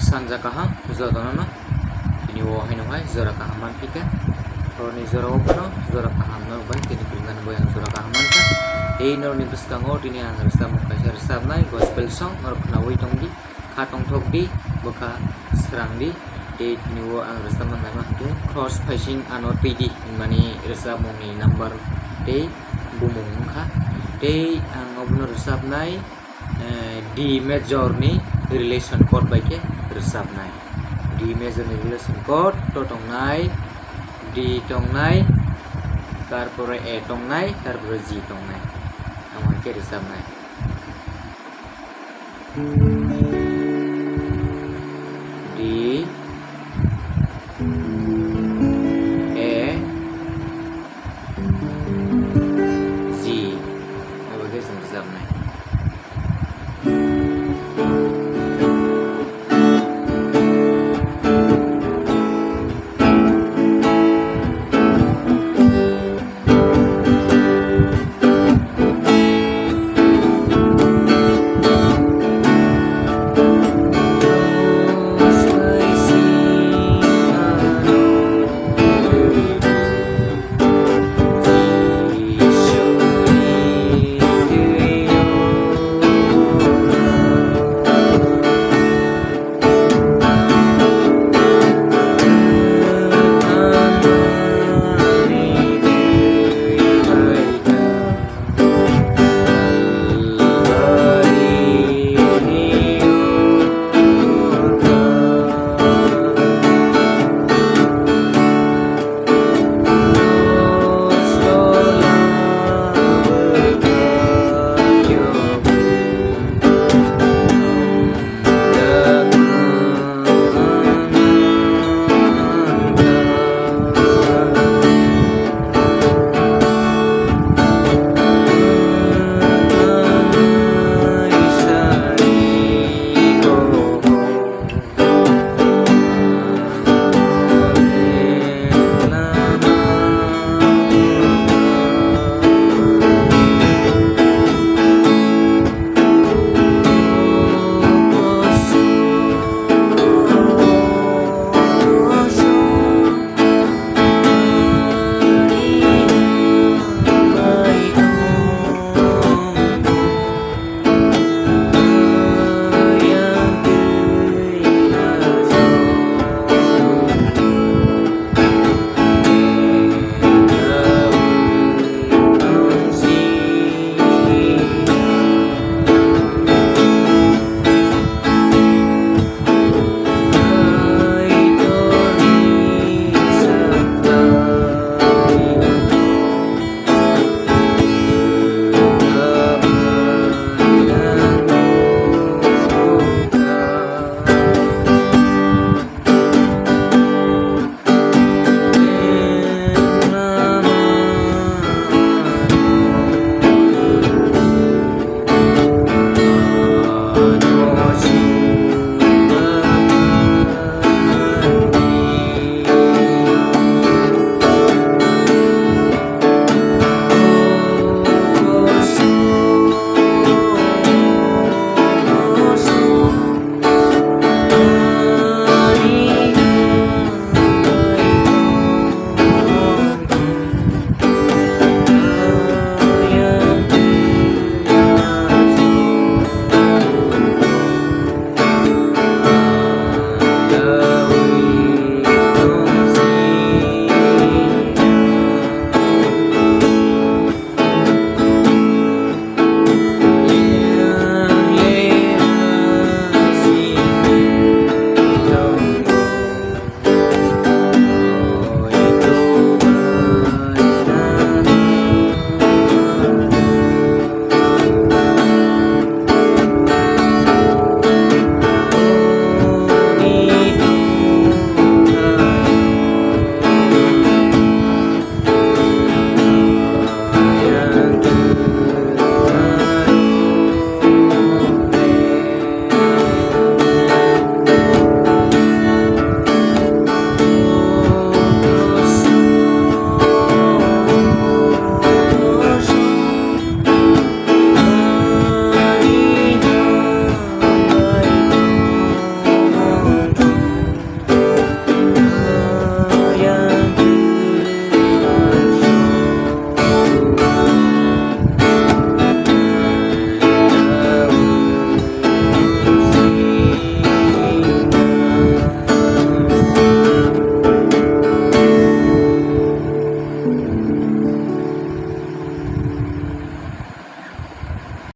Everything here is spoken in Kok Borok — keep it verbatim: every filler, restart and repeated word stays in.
Sanja kaham jotono no. Tini o haino hai jora kaham manphi kha. Horni jora o phano jora kaham no bai tini kwrwngani bo ang jora kaham mankha. Tei norni bwskango tini ang rwchapmung kaisa rwchapnai gospel song norok khwnaui tongdi. Kha tongthok di, bwkha srang di. Tei tini o ang rwchapna naima hwnkhe, Khros phaising ano twi di hwnmani rwchapmungni number tei bumung wngkha. Tei ang obono rwchapnai, eh, D major ni relation chord bai khe rwchapnai. D major ni relation chord to tongnai, D tongnai, tarpore A tongnai, tarpore G tongnai. Ang hai khe rwchapnai.